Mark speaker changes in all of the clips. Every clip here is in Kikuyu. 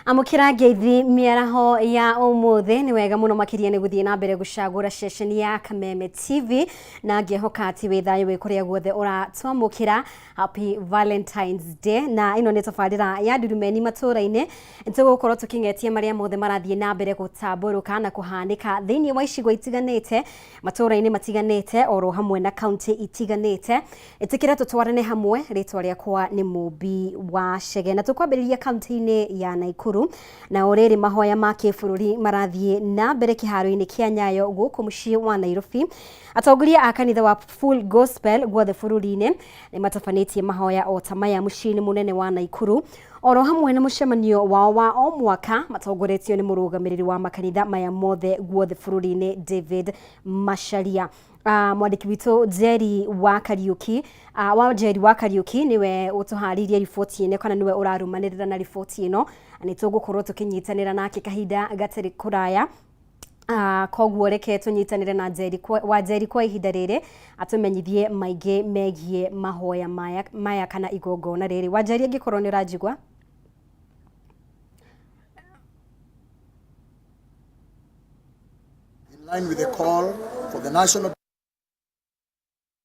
Speaker 1: Amũkĩra ngeithi mĩaraho ya ũmũthĩ. Nĩ wega mũno makĩria nĩ gũthiĩ na mbere gũcagũra ceceni ya Kameme TV, na ngĩhoka atĩ wĩ thayũ wĩ kũrĩa guothe ũratwamũkĩra. Happy Valentine's Day. Na ĩno nĩ tabarĩra ya Ndurumeni matũũra-inĩ. Tũgũkorwo tũkĩng'etia marĩa mothe marathiĩ na mbere gũtambũrũka na kũhanĩka thĩinĩ wa icigo itiganĩte, matũũra-inĩ matiganĩte, oro hamwe na kaunti itiganĩte. Ĩtĩkĩra tũtwarane hamwe. Rĩtwa rĩakwa nĩ Mũmbi wa Chege, na tũkwambĩrĩria kaunti-inĩ ya Naikuru. Na o rĩrĩ mahoya ma kĩbũrũri marathiĩ na mbere kĩharo-inĩ kĩa Nyayo gũkũ mũciĩ wa Nairobi, atongoria a kanitha wa Full Gospel guothe bũrũri-inĩ nĩ matabanĩtie mahoya o ta maya mũciĩ-inĩ mũnene wa Naikuru, oro hamwe na mũcemanio wao wa o mwaka matongoretio nĩ mũrũgamĩrĩri wa makanitha maya mothe guothe bũrũri-inĩ, David Macharia. Mwandĩki witũ Njeri wa Kariuki, wa Njeri wa Kariuki nĩwe ũtũharĩirie riboti ĩno, kana nĩwe ũrarũmanĩrĩra na riboti ĩno. Nĩ tũgũkorwo tũkĩnyitanĩra nake kahinda gatarĩ kũraya. Koguo reke tũnyitanĩre na Njeri wa Njeri kwa ihinda rĩrĩ atũmenyithie maingĩ megiĩ mahoya maya kana igongona rĩrĩ. Wa Njeri, angĩkorwo nĩ ũranjigua.
Speaker 2: In line with the call for the National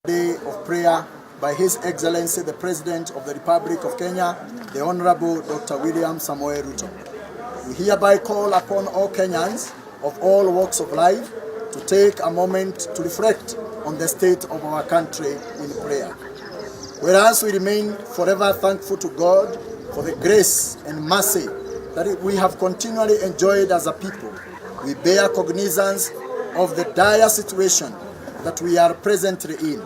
Speaker 2: Day of Prayer by His Excellency the President of the Republic of Kenya, the Honorable Dr. William Samoei Ruto. We hereby call upon all Kenyans of all walks of life to take a moment to reflect on the state of our country in prayer. Whereas we remain forever thankful to God for the grace and mercy that we have continually enjoyed as a people, we bear cognizance of the dire situation that we are presently in.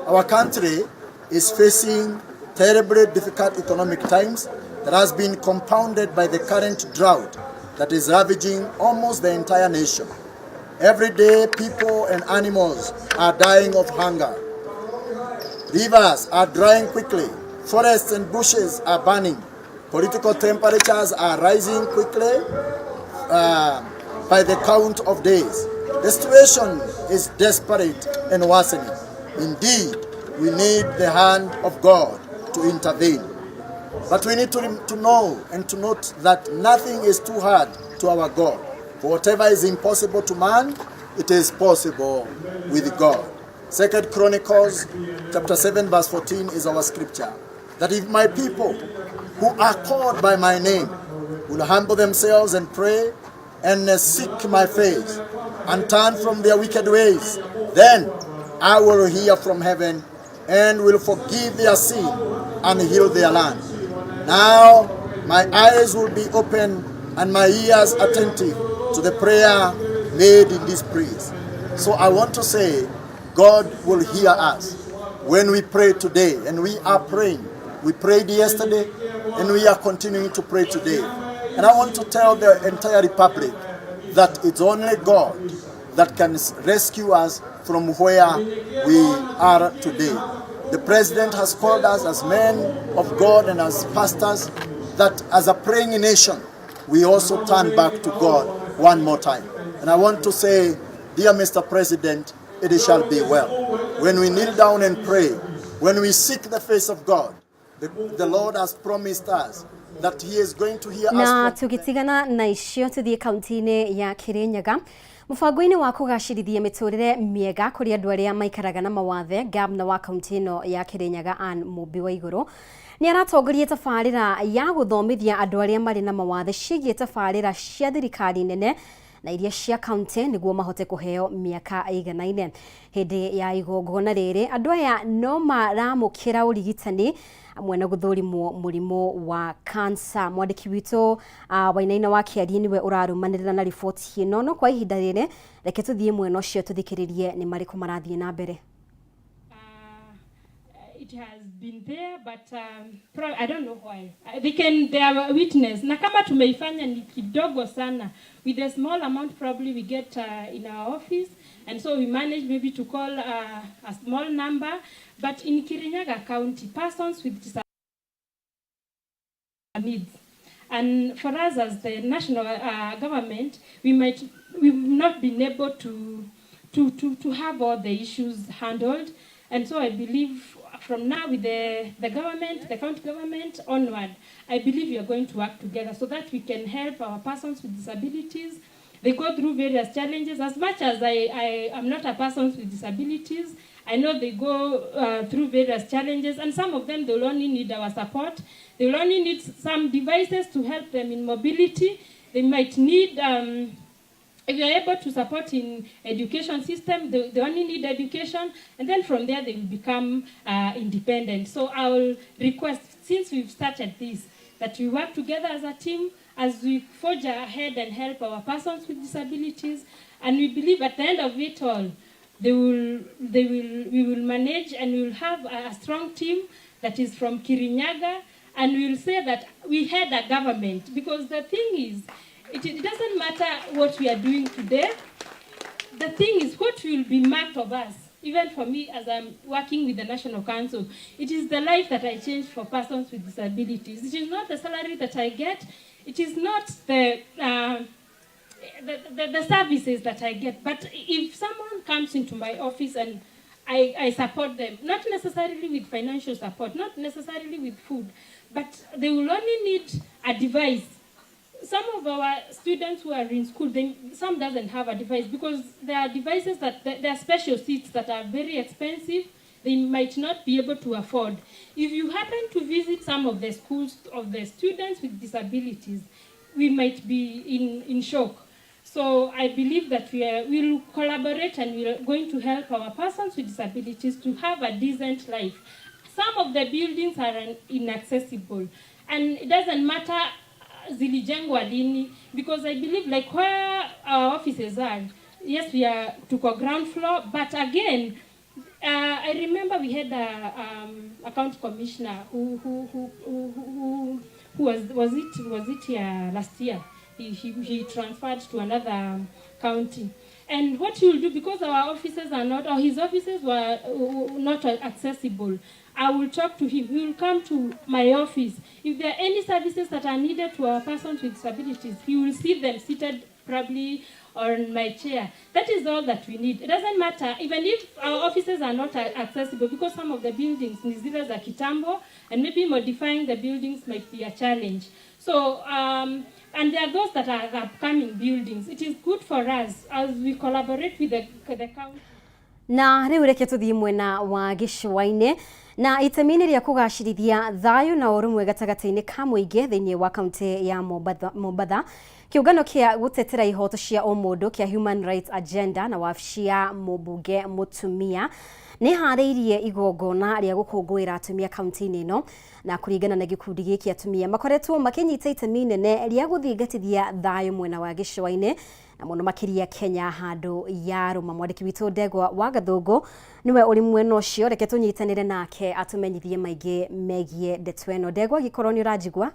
Speaker 2: Our country is facing terribly difficult economic times that has been compounded by the current drought that is ravaging almost the entire nation. Every day, people and animals are dying of hunger. Rivers are drying quickly. Forests and bushes are burning. Political temperatures are rising quickly by the count of days. The situation is desperate and worsening. Indeed, we need the hand of God to intervene. But we need to know and to note that nothing is too hard to our God. For whatever is impossible to man, it is possible with God. Second Chronicles chapter 7 verse 14 is our scripture. That if my people who are called by my name will humble themselves and pray and seek my face and turn from their wicked ways, then I will hear from heaven and will forgive their sin and heal their land. Now my eyes will be open and my ears attentive to the prayer made in this place. So I want to say, God will hear us when we pray today, and we are praying. We prayed yesterday, and we are continuing to pray today. And I want to tell the entire republic that it's only God that can rescue us from where we are today. The president has called us as men of God and as pastors that as a praying nation, we also turn back to God one more time. And I want to say, dear Mr. President, it shall be well. When we kneel down and pray, when we seek the face of God, the Lord has promised us that he is going to hear us.
Speaker 1: Na tũgĩtigana na icio tũthiĩ kaunti-inĩ ya Kirinyaga. Mũbango-inĩ wa kũgacĩrithia mĩtũrĩre mĩega kũrĩ andũ arĩa maikaraga na mawathe, gavana wa kaunti ĩno ya Kirinyaga Ann Mũmbi wa Igũrũ nĩ aratongoria tabarĩra ya gũthomithia andũ arĩa marĩ na mawathe ciĩgiĩ tabarĩra cia thirikari nene na iria cia kaunti nĩguo mahote kũheo mĩaka ĩiganaine. Hĩndĩ ya igongona rĩrĩ, andũ aya no maramũkĩra ũrigitani hamwe na gũthũrimwo mũrimũ wa kansa. Mwandĩki witũ Wainaina wa Kĩarie nĩwe ũrarũmanĩrĩra na riboti ĩno, no kwa ihinda rĩrĩ reke tũthiĩ mwena ũcio tũthikĩrĩrie nĩ marĩkũ marathiĩ na mbere.
Speaker 3: It has been there, but I don't know why. They are a witness. Na kama tumeifanya ni kidogo sana. With a small amount probably we get in our office, and so we manage maybe to call a small number. But in Kirinyaga County, persons with disabilities needs. And for us as the national government, we've not been able to have all the issues handled. And so I believe From now with the government, the county government onward, I believe we are going to work together so that we can help our persons with disabilities. They go through various challenges. As much as I am not a person with disabilities, I know they go through various challenges, and some of them, they will only need our support. They will only need some devices to help them in mobility. They might need, if you're able to support in education system, they only need education, and then from there they will become independent. So I will request, since we've started this, that we work together as a team as we forge ahead and help our persons with disabilities. And we believe at the end of it all, we will manage, and we will have a strong team that is from Kirinyaga, and we will say that we had a government. Because the thing is, it doesn't matter what we are doing today. The thing is, what will be marked of us, even for me as I'm working with the National Council, it is the life that I change for persons with disabilities. It is not the salary that I get. It is not the services that I get. But if someone comes into my office and I support them, not necessarily with financial support, not necessarily with food, but they will only need a device. Some of our students who are in school, some doesn't have a device because there are devices that, there are special seats that are very expensive. They might not be able to afford. If you happen to visit some of the schools of the students with disabilities, we might be in shock. So I believe that we will collaborate, and we are going to help our persons with disabilities to have a decent life. Some of the buildings are inaccessible, and it doesn't matter zilijengwa lini, because I believe where our offices are, yes, we are tuko ground floor, but again, I remember we had a county commissioner who was it here last year? He transferred to another county. And what he will do, because our offices are not, or his offices were not accessible, I will talk to him. He will come to my office. If there are any services that are needed to our persons with disabilities, he will see them seated probably on my chair. That is all that we need. It doesn't matter, even if our offices are not accessible, because some of the buildings, ni zile za kitambo, and maybe modifying the buildings might be a challenge. And there are those that are upcoming buildings. It is good for us as we collaborate with the county.
Speaker 1: Na rĩu reke tũthiĩ mwena wa gĩcũa-inĩ na itemi-inĩ rĩa kũgacĩrithia thayũ na ũrũmwe gatagatĩ-inĩ ka mũingĩ thĩinĩ wa kaunti ya Mombatha. Kĩũngano kĩa gũtetera ihoto cia ũmũndũ kĩa Human Rights Agenda na wabici ya mũmbunge mũtumia nĩ harĩirie igongona rĩa gũkũngũĩra atumia kaunti-inĩ ĩno, na kũringana na gĩkundi gĩkĩ atumia makoretwo makĩnyita itemi inene rĩa gũthingatithia thayũ mwena wa gĩcũa-inĩ na mũno makĩria Kenya handũ ya rũma. Mwandĩki witũ Ndegwa wa Gathũngũ nĩwe ũrĩ mwena ũcio, reke tũnyitanĩre nake atũmenyithie maingĩ megiĩ ndeto ĩno. Ndegwa, angĩkorwo nĩ ũranjigua.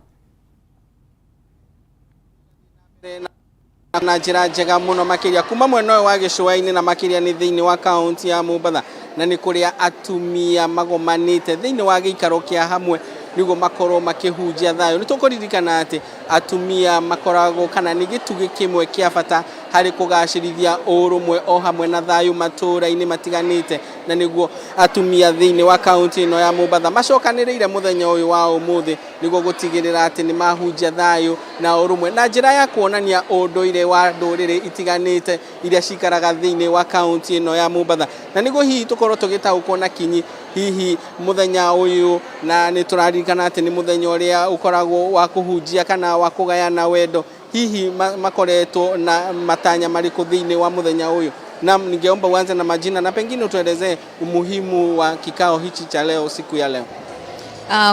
Speaker 4: Na njĩra njega mũno makĩria kuma mwena ũyũ wa gĩcũa-inĩ na makĩria nĩ thĩinĩ wa kaunti ya Mombatha, na nĩ kũrĩa atumia magomanĩte thĩinĩ wa gĩikaro kĩa hamwe nĩguo makorwo makĩhunjia thayũ. Nĩ tũkũririkana atĩ atumia makoragwo kana nĩ gĩtugĩ kĩmwe kĩa bata harĩ kũgacĩrithia ũrũmwe o hamwe na thayũ matũũra-inĩ matiganĩte, na nĩguo atumia thĩinĩ wa kaunti ĩno ya Mombatha macokanĩrĩire mũthenya ũyũ wa ũmũthĩ nĩguo gũtigĩrĩra atĩ nĩ mahunjia thayũ na ũrũmwe na njĩra ya kuonania ũndũire wa ndũrĩrĩ itiganĩte iria cikaraga thĩinĩ wa kaunti ĩno ya Mombatha, na nĩguo hihi tũkorwo tũgĩtaũkwo na kinyi hihi mũthenya ũyũ, na nĩ tũraririkana atĩ nĩ mũthenya ũrĩa ũkoragwo wa kũhunjia kana wa kũgayana wendo, hihi makoretwo na matanya marĩkũ thĩinĩ wa mũthenya ũyũ. Na ningeomba uanze na majina na pengine utuelezee umuhimu wa kikao hichi cha leo, siku ya leo.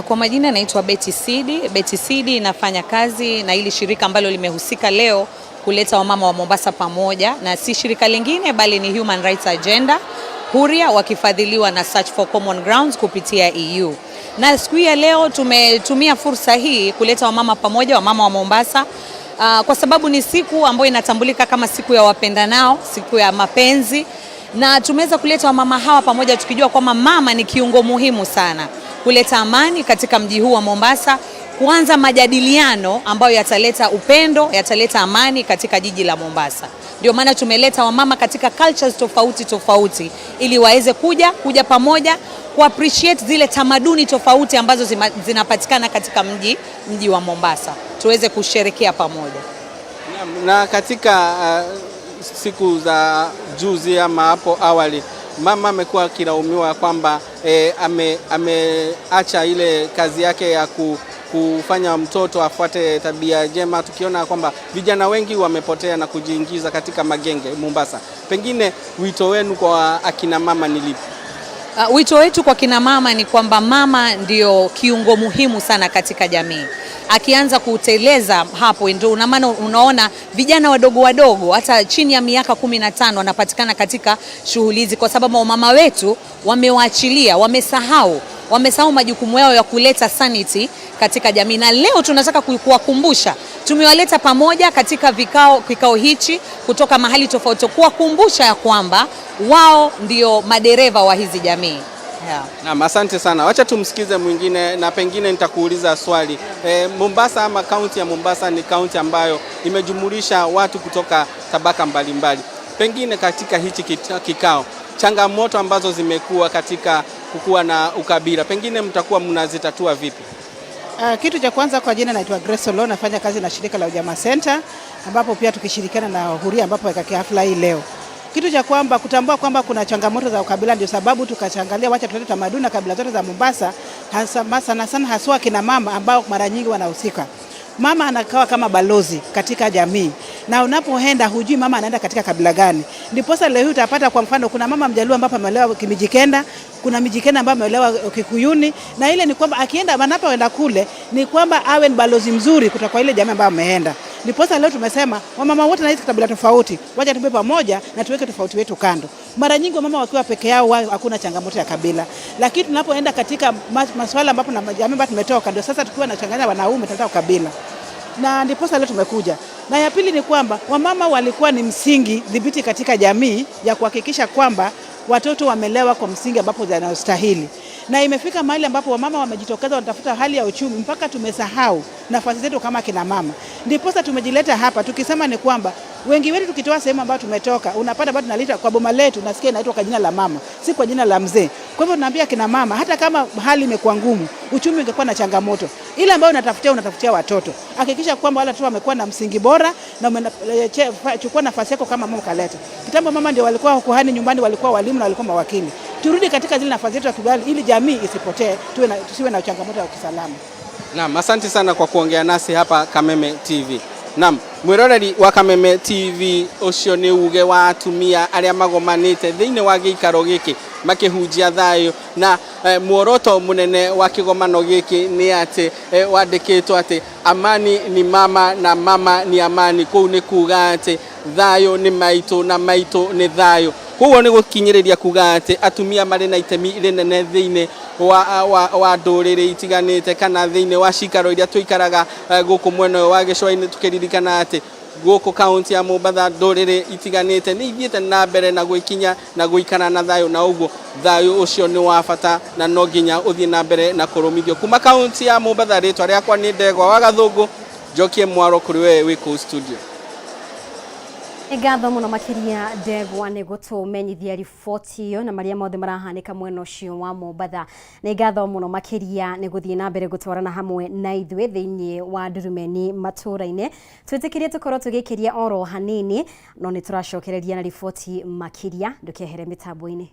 Speaker 5: Kwa majina naitwa Betty Sidi. Betty Sidi inafanya kazi na hili shirika ambalo limehusika leo kuleta wamama wa Mombasa pamoja, na si shirika lingine bali ni Human Rights Agenda Huria, wakifadhiliwa na Search for Common Grounds kupitia EU. Na siku hii ya leo tumetumia fursa hii kuleta wamama pamoja, wamama wa Mombasa, kwa sababu ni siku ambayo inatambulika kama siku ya wapendanao, siku ya mapenzi, na tumeweza kuleta wamama hawa pamoja tukijua kwamba mama ni kiungo muhimu sana kuleta amani katika mji huu wa Mombasa, kuanza majadiliano ambayo yataleta upendo, yataleta amani katika jiji la Mombasa. Ndio maana tumeleta wamama katika cultures tofauti tofauti ili waweze kuja pamoja ku appreciate zile tamaduni tofauti ambazo zinapatikana katika mji wa Mombasa, tuweze kusherekea pamoja.
Speaker 4: Na katika siku za juzi ama hapo awali, mama amekuwa akilaumiwa kwamba ameacha ile kazi yake ya kufanya mtoto afuate tabia njema, tukiona kwamba vijana wengi wamepotea na kujiingiza katika magenge Mombasa. Pengine wito wenu kwa akina mama ni lipi?
Speaker 5: Wito wetu kwa kina mama ni kwamba mama ndio kiungo muhimu sana katika jamii. Akianza kuteleza hapo ndio maana unaona vijana wadogo wadogo hata chini ya miaka 15 wanapatikana katika shughuli hizi, kwa sababu mama wetu wamewaachilia, wamesahau majukumu yao ya kuleta sanity katika jamii. Na leo tunataka kuwakumbusha, tumewaleta pamoja katika kikao hichi kutoka mahali tofauti, kuwakumbusha ya kwamba wao ndio madereva wa hizi jamii. Yeah.
Speaker 4: Naam, asante sana. Wacha tumsikize mwingine na pengine nitakuuliza swali. Mombasa ama kaunti ya Mombasa ni kaunti ambayo imejumulisha watu kutoka tabaka mbalimbali. Pengine katika hichi kikao, changamoto ambazo zimekuwa katika kukuwa na ukabila, pengine mtakuwa mnazitatua vipi?
Speaker 6: Kitu cha kwanza, kwa jina naitwa Grace Olo, nafanya kazi na shirika la Ujamaa Center, ambapo pia tukishirikiana na Huria ambapo weka hafla hii leo. Kitu cha kwamba kutambua kwamba kuna changamoto za ukabila, ndio sababu tukachangalia wacha tulete tamaduni na kabila zote za Mombasa, hasa sana sana haswa kina mama ambao mara nyingi wanahusika. Mama anakaa kama balozi katika jamii, na unapoenda hujui mama anaenda katika kabila gani. Ndiposa leo hii utapata kwa mfano kuna mama Mjaluo ambapo ameolewa Kimijikenda, kuna Mijikenda ambaye ameolewa Kikuyuni, na ile ni kwamba akienda anapoenda kule ni kwamba awe ni balozi mzuri kutoka kwa ile jamii ambayo ameenda. Ndiposa leo tumesema wamama wote na hizi kabila tofauti, wacha tuwe pamoja na tuweke tofauti wetu kando. Mara nyingi wamama wakiwa peke yao hakuna changamoto ya kabila, lakini tunapoenda katika masuala ambapo na jamii ambayo tumetoka, ndio sasa tukiwa na changanya wanaume tunataka kabila. Na ndiposa leo tumekuja. Na ya pili ni kwamba wamama walikuwa ni msingi dhibiti katika jamii ya kuhakikisha kwamba watoto wamelewa kwa msingi ambapo yanastahili. Na imefika mahali ambapo wamama wamejitokeza wanatafuta hali ya uchumi mpaka tumesahau nafasi zetu kama kina mama. Ndiposa tumejileta hapa tukisema ni kwamba wengi wetu tukitoa sehemu ambayo tumetoka, unapata bado tunaleta kwa boma letu, nasikia inaitwa kwa jina la mama, si kwa jina la mzee. Kwa hivyo tunaambia kina mama, hata kama hali imekuwa ngumu, uchumi ungekuwa na changamoto, ile ambayo unatafutia watoto, hakikisha kwamba wale watoto wamekuwa na msingi bora na umechukua nafasi yako kama mama ukaleta. Kitambo mama ndio walikuwa kuhani nyumbani, walikuwa walimu na walikuwa mawakili. Turudi katika zile nafasi zetu ya kibali ili jamii isipotee, tusiwe na changamoto ya kisalama.
Speaker 4: Naam, asante sana kwa kuongea nasi hapa Kameme TV. Naam, mwiroreri wa Kameme TV ucio ni uge wa atumia aria magomanite thiini wa giikaro giki makihunjia thayo na muoroto munene wa kigomano giki ni ati wandikitwo ati amani ni mama na mama ni amani. Kuu ni kuga ati thayo ni maitu na maitu ni thayo. Koguo ni gukinyiriria kuga ati atumia mari na itemi rinene thiini wa ndũrĩrĩ itiganĩte kana thĩinĩ wa cikaro iria tũikaraga gũkũ mwena ũyũ wa gĩcũa-inĩ, tukĩririkana atĩ gũkũ kaunti ya Mombatha ndũrĩrĩ itiganĩte nĩ ithiĩte na mbere na gwĩkinya na gũikara na thayũ, na ũguo thayũ ũcio nĩ wa bata na no nginya ũthiĩ na mbere na kũrũmithio. Kuma kaunti ya Mombatha, rĩtwa rĩakwa nĩ Ndegwa wa Gathũngũ, njokie mwaro kũrĩ we wĩ kũu studio.
Speaker 1: Nĩ ngatho mũno makĩria Ndegwa nĩ gũtũmenyithia riboti ĩyo na marĩa mothe marahanĩka mwena ũcio wa Mombatha. Nĩ ngatho mũno makĩria nĩ gũthiĩ na mbere gũtwarana hamwe na ithuĩ thĩinĩ wa Ndurumeni matũũra-inĩ. Twĩtĩkĩrie tũkorwo tũgĩkĩria oro hanini, no nĩ tũracokereria na riboti makĩria, ndũkehere mĩtambo-inĩ.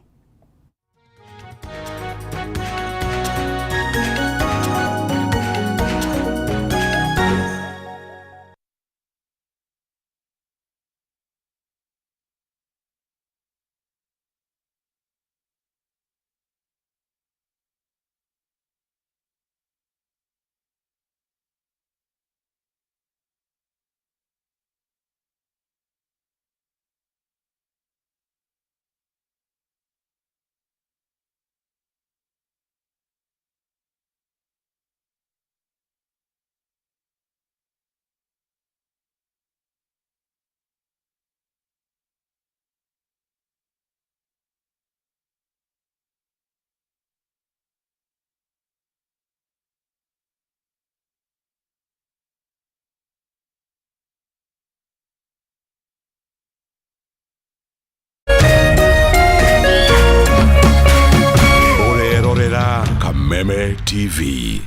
Speaker 7: Kameme TV.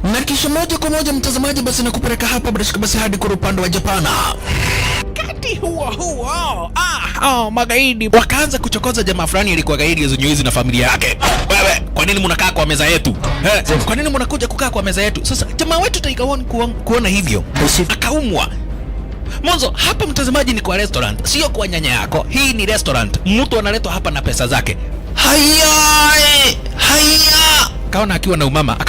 Speaker 8: Na kisha moja kwa moja, mtazamaji, basi nakupeleka hapa bila shaka basi hadi kwa upande wa Japana. Wakati huo huo, oh, magaidi wakaanza kuchokoza jamaa fulani alikuwa gaidi ya na familia yake. "Wewe, kwa nini mnakaa kwa meza yetu? Eh, kwa nini mnakuja kukaa kwa meza yetu?" Sasa jamaa wetu Tiger One kuona hivyo akaumwa. Mwanzo hapa, mtazamaji, ni kwa restaurant, sio kwa nyanya yako. Hii ni restaurant, mtu analetwa hapa na pesa zake. Haya, haya, kaona akiwa na umama.